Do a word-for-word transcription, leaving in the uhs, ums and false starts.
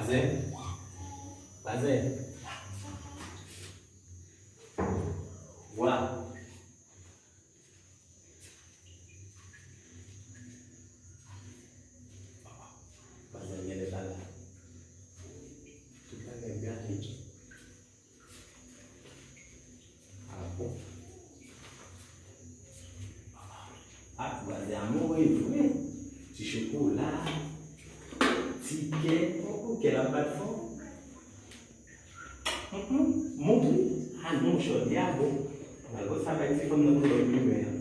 Vwazen. Vwazen. Vwa. Vwazen genlè pa la. Tout bagay gate. Ah bon? Ah, vwazen a mouri vre. Ti chokola, ti kè. Oh, oh, kè l ap bat fò. Hum, hum, mouri. Ah non, chòdyè a bon. Malgre sa bay ti fanm nan pou lòt limè an.